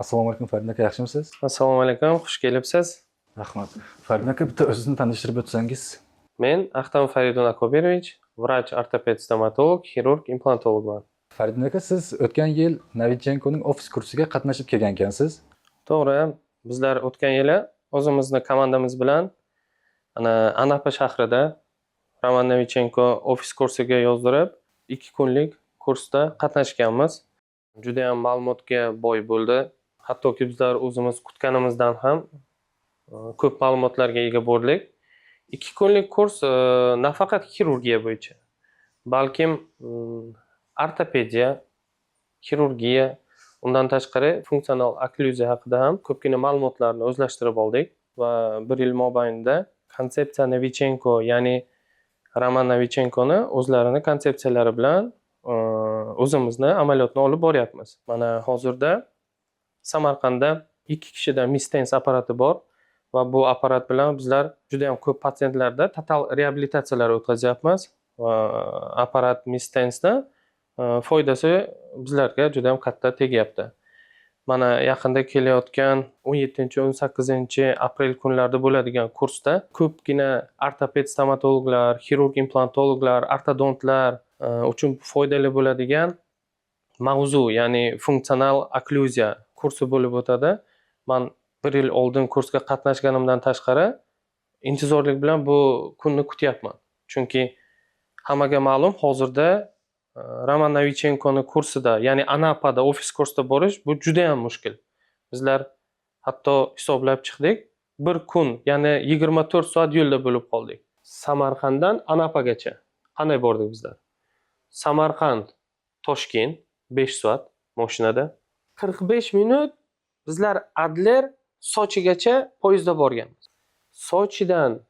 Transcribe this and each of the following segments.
Assalomu alaykum, Faridun aka, yaxshimisiz? Assalomu alaykum, xush kelibsiz. Rahmat. Faridun aka, bitta o'zingizni tanishtirib o'tsangiz. Men Axtam Faridun Akobirovich, vrach, ortoped, stomatolog, xirurg, implantologman. Faridun aka, siz o'tgan yil Novichenkoning ofis kursiga qatnashib kelgan ekansiz. To'g'ri, bizlar o'tgan yili o'zimizni komandamiz bilan ana Anapa shahrida Roman Novichenko ofis kursiga yozdirib, 2 kunlik kursda qatnashganmiz. Juda ham ma'lumotga boy bo'ldi. Hattoki bizlar o'zimiz kutganimizdan ham ko'p ma'lumotlarga ega bo'ldik. 2 kunlik kurs nafaqat xirurgiya bo'yicha, balkim ortopediya, xirurgiya, undan tashqari funksional okklyuziya haqida ham ko'pgina ma'lumotlarni o'zlashtirib oldik va bir yil mobaynida konsepsiya Novichenko, ya'ni Roman Novichenkoni o'zlarini konsepsiyalari bilan o'zimizni amaliyotni olib boryapmiz. Mana hozirda Samarqandda 2 kishida Mistens apparati bor va bu apparat bilan bizlar juda ham ko'p patsientlarda total reabilitatsiyalar o'tkazyapmiz va apparat Mistensni foydasi bizlarga juda ham katta tegyapti. Mana yaqinda kelayotgan 17, 18 aprel kunlarida bo'ladigan kursda ko'pgina ortoped stomatologlar, xirurg implantologlar, ortodontlar uchun foydali bo'ladigan mavzu, ya'ni funksional okklyuziya kursi bo'lib o'tadi. Man bir yil oldin kursga qatnashganimdan tashqari intizorlik bilan bu kunni kutyapman. Chunki hammaga ma'lum, hozirda Roman Novichenkoni kursida, ya'ni Anapada ofis kursida borish bu juda ham mushkul. Bizlar hatto hisoblab chiqdik, bir kun, ya'ni 24 soat yo'lda bo'lib qoldik. Samarqanddan Anapagacha qanday bordik bizlar? Samarqand, Toshkent 5 soat mashinada. 45 minut bizlar Adler Sochigacha poyezdda borganmiz. Sochidan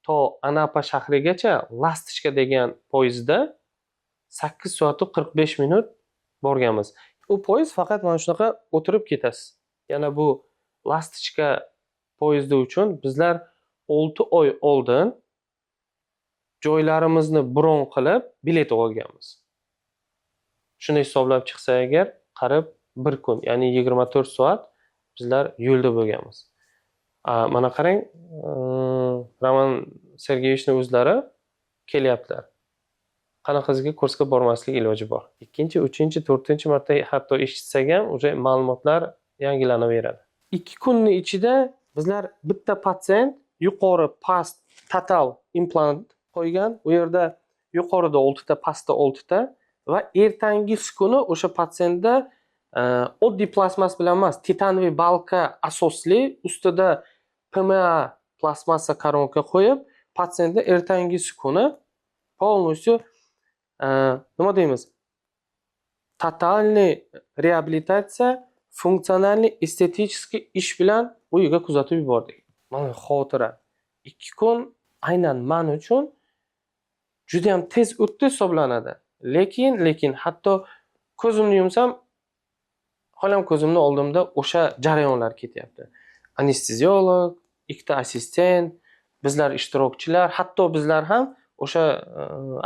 to Anapa shahrigacha Lastochka degan poyezdda 8 soat 45 minut borganmiz. U poyezd faqat mana shunaqa o'tirib ketasiz. Yana bu Lastochka poyezdi uchun bizlar 6 oy oldin joylarimizni bron qilib bilet olganmiz. Shuni hisoblab chiqsa agar, qarib bir kun, ya'ni 24 soat bizlar yo'lda bo'lganmiz. Mana qarang, Roman Sergeyevichni o'zlari kelyaptilar. Qanaqasiga kursga bormaslik iloji bor? Ikkinchi, uchinchi, to'rtinchi marta hatto eshitsak ham уже ma'lumotlar yangilanaveradi. 2 kunni ichida bizlar bitta patsient yuqori, past total implant qo'ygan. U yerda yuqorida 6 ta, pastda 6 ta va ertangisi kuni o'sha patsientda oddiy plastmas bilan emas, титановый балка asosli ustida PMA plastmassa koronka qo'yib, patsientni ertangisi kuni полностью nima deymiz? Тотальный reabilitatsiya, функциональный эстетический ish bilan uyiga kuzatib yubordik. Mana xotira. 2 kun aynan man uchun juda ham tez o'tdi hisoblanadi. Lekin hatto ko'zimni yumsam, hali ham ko'zimni oldimda o'sha jarayonlar ketyapti. Anesteziolog, ikkita assistent, bizlar ishtirokchilar, hatto bizlar ham o'sha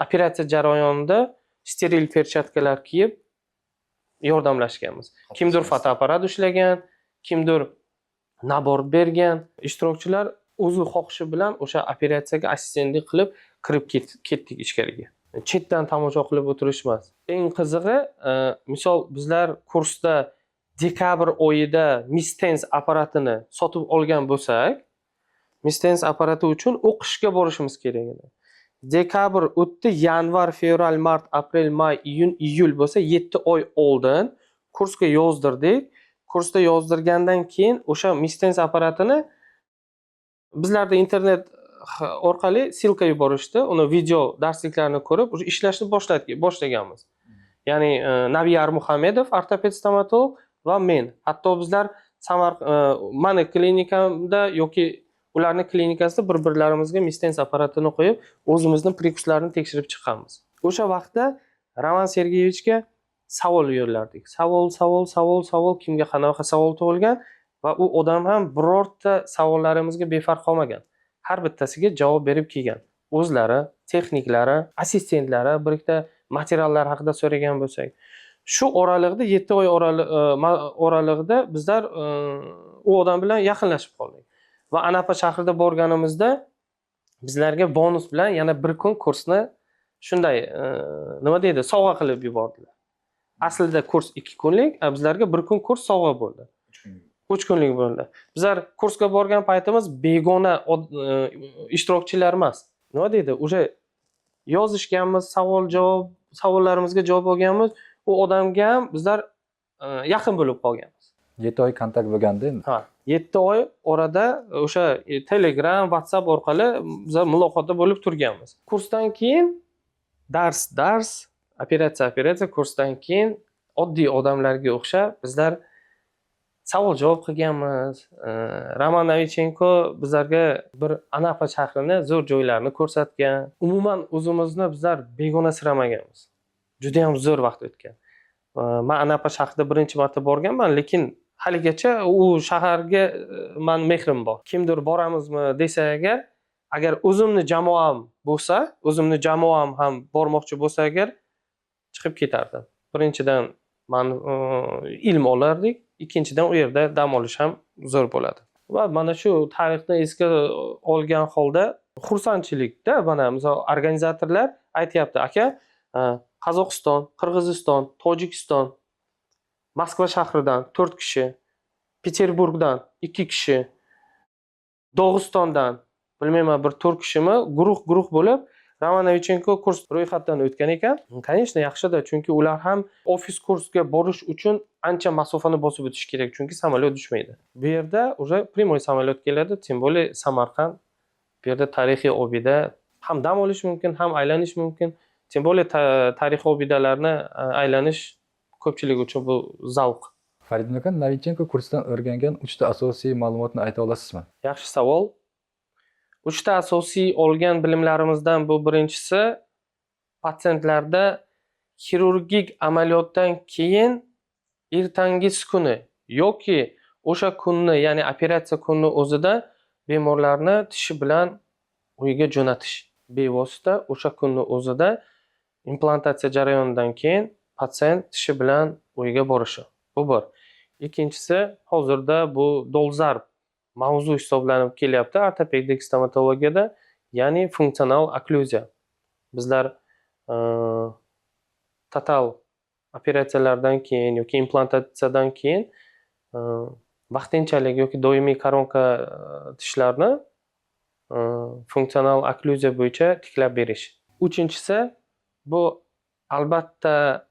operatsiya jarayonida steril perchatkalar kiyib yordamlashganmiz. Kimdir fotoapparat ushlagan, kimdir набор bergan. Ishtirokchilar o'zi xohishi bilan o'sha operatsiyaga assistentlik qilib kirib ketdik ichkariga. Chetdan tomosha qilib o'tirish emas. Eng qizig'i, misol bizlar kursda dekabr oyida Mistens apparatini sotib olgan bo'lsak, Mistens apparati uchun o'qishga borishimiz kerak edi. Dekabr o'tdi, yanvar, fevral, mart, aprel, may, iyun, iyul bo'lsa 7 oy oldin kursga yozdirdik. Kursda yozdirgandan keyin o'sha Mistens apparatini bizlarda internet orqali ссылка yuborishdi. Uni video darsliklarni ko'rib, уже ishlashni boshlaganmiz. Ya'ni Nabiyar Muhammedov, ortoped stomatolog va men. Hatto bizlar mani klinikamda yoki ularni klinikasida bir-birlarimizga Mistens apparatini qo'yib, o'zimizni прикус larni tekshirib chiqqanmiz. O'sha vaqtda Roman Sergeyevichga savol yo'llardik. Savol, savol, savol, savol, kimga qanaqa savol tug'ilgan va u odam ham birorta savollarimizga befarq qolmagan. Har bittasiga javob berib kelgan. O'zlari, texniklari, assistentlari bir ikkita materiallar haqida so'ragan bo'lsak. Shu oralig'ida, 7 oy oralig'ida bizlar u odam bilan yaqinlashib qoldik va Anapa shahrida borganimizda bizlarga bonus bilan yana bir kun kursni shunday nima deydi, sovg'a qilib yubordilar. Aslida kurs 2 kunlik, a bizlarga bir kun kurs sovg'a bo'ldi, 3 kunlik bo'ldi. Bizlar kursga borgan paytimiz begona ishtirokchilar emas, nima deydi, уже yozishganmiz, savol javob, savollarimizga javob olganmiz. U odamga ham bizlar yaqin bo'lib qolganmiz. 7 oy kontakt bo'lganda endi. Ha, 7 oy orada o'sha Telegram, WhatsApp orqali bizlar muloqotda bo'lib turganmiz. Kursdan keyin dars dars, operatsiya operatsiya. Kursdan keyin oddiy odamlarga o'xshab bizlar savol javob qilganmiz. Roman Novichenko bizlarga bir Anapa shahrini zo'r joylarini ko'rsatgan. Umuman o'zimizni bizlar begonasiramaganmiz, judayam zo'r vaqt o'tgan. Man Anapa shahrida birinchi marta borganman, lekin haligacha u shaharga man mehrim bor. Kimdir boramizmi desa agar, agar o'zimni jamoam bo'lsa, o'zimni jamoam ham bormoqchi bo'lsa agar, chiqib ketardim. Birinchidan, man ilm olardik, ikkinchidan, u yerda dam olish ham zo'r bo'ladi. Va mana shu tarixni esga olgan holda xursandchilikda. Mana misol, organizatorlar aytyapti: "Aka, Qozog'iston, Qirg'iziston, Tojikiston, Moskva shahridan to'rt kishi, Peterburgdan ikki kishi, Dog'istondan bilmayman, bir to'rt kishimi, guruh guruh bo'lib Roman Novichenko kurs ro'yxatdan o'tgan ekan." Конечно, yaxshida, chunki ular ham ofis kursga borish uchun ancha masofani bosib o'tish kerak, chunki samolyot uchmaydi. Bu yerda уже прямой samolyot keladi, тем более Samarqand, bu yerda tarixiy obida, ham dam olish mumkin, ham aylanish mumkin. Тем более tarixiy obidalarni aylanish ko'pchilik uchun bu zavq. Faridun aka, Novichenko kursidan o'rgangan uchta asosiy ma'lumotni ayta olasizmi? Yaxshi savol. Uchta asosiy olgan bilimlarimizdan bu birinchisi, patsientlarda xirurgik amaliyotdan keyin ertangisi kuni yoki o'sha kunni, ya'ni operatsiya kunni o'zida bemorlarni tishi bilan uyiga jo'natish. Bevosita o'sha kunni o'zida implantatsiya jarayonidan keyin patsient tishi bilan uyiga borishi. Bu bir. Ikkinchisi, hozirda bu dolzarb mavzu hisoblanib kelyapti ortopedik stomatologiyada, ya'ni funksional okklyuziya. Bizlar total operatsiyalardan keyin yoki implantatsiyadan keyin vaqtinchalik yoki doimiy koronka tishlarni funksional okklyuziya bo'yicha tiklab berish. Uchinchisi, bu albatta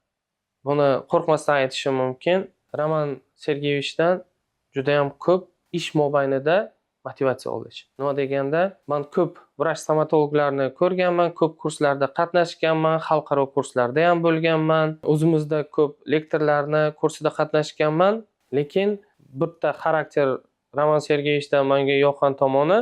buni qo'rqmasdan aytishim mumkin, Roman Sergeyevichdan judayam ko'p ish mobaynida motivatsiya olish. Nima deganda, man ko'p vrach stomatologlarni ko'rganman, ko'p kurslarda qatnashganman, xalqaro kurslarda ham bo'lganman, o'zimizda ko'p lektorlarni kursida qatnashganman, lekin bitta xarakter Roman Sergeyevichdan menga yoqqan tomoni,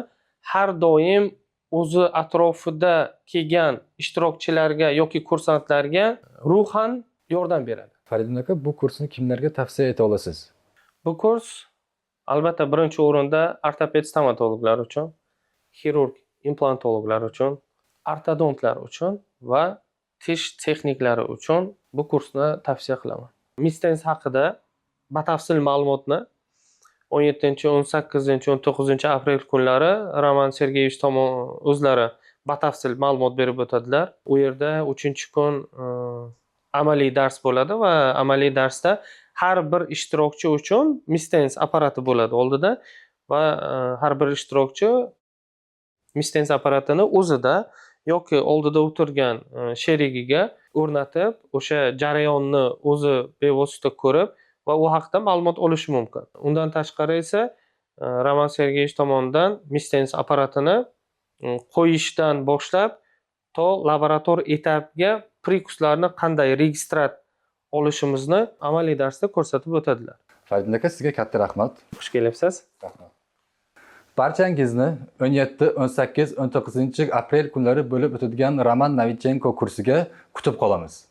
har doim o'zi atrofida kelgan ishtirokchilarga yoki kursantlarga ruhan yordam beradi. Faridun aka, bu kursni kimlarga tavsiya eta olasiz? Bu kurs albatta birinchi o'rinda ortoped stomatologlar uchun, xirurg implantologlar uchun, ortodontlar uchun va tish texniklari uchun bu kursni tavsiya qilaman. Mistens haqida batafsil ma'lumotni 17, 18, 19 aprel kunlari Roman Sergeyevich tomon o'zlari batafsil ma'lumot berib o'tadilar. U yerda uchinchi kun amaliy dars bo'ladi va amaliy darsda har bir ishtirokchi uchun Mistens apparati bo'ladi oldida va har bir ishtirokchi Mistens apparatini o'zida yoki oldida o'tirgan sherigiga o'rnatib, o'sha jarayonni o'zi bevosita ko'rib va u haqda ma'lumot olishi mumkin. Undan tashqari esa Roman Sergeyevich tomonidan Mistens apparatini qo'yishdan boshlab to laborator etapga prikuslarni qanday registrat olishimizni amaliy darsda ko'rsatib o'tadilar. Faridun aka, sizga katta rahmat. Xush kelibsiz. Rahmat. Barchangizni 17, 18, 19 aprel kunlari bo'lib o'tadigan Roman Novichenko kursiga kutib qolamiz.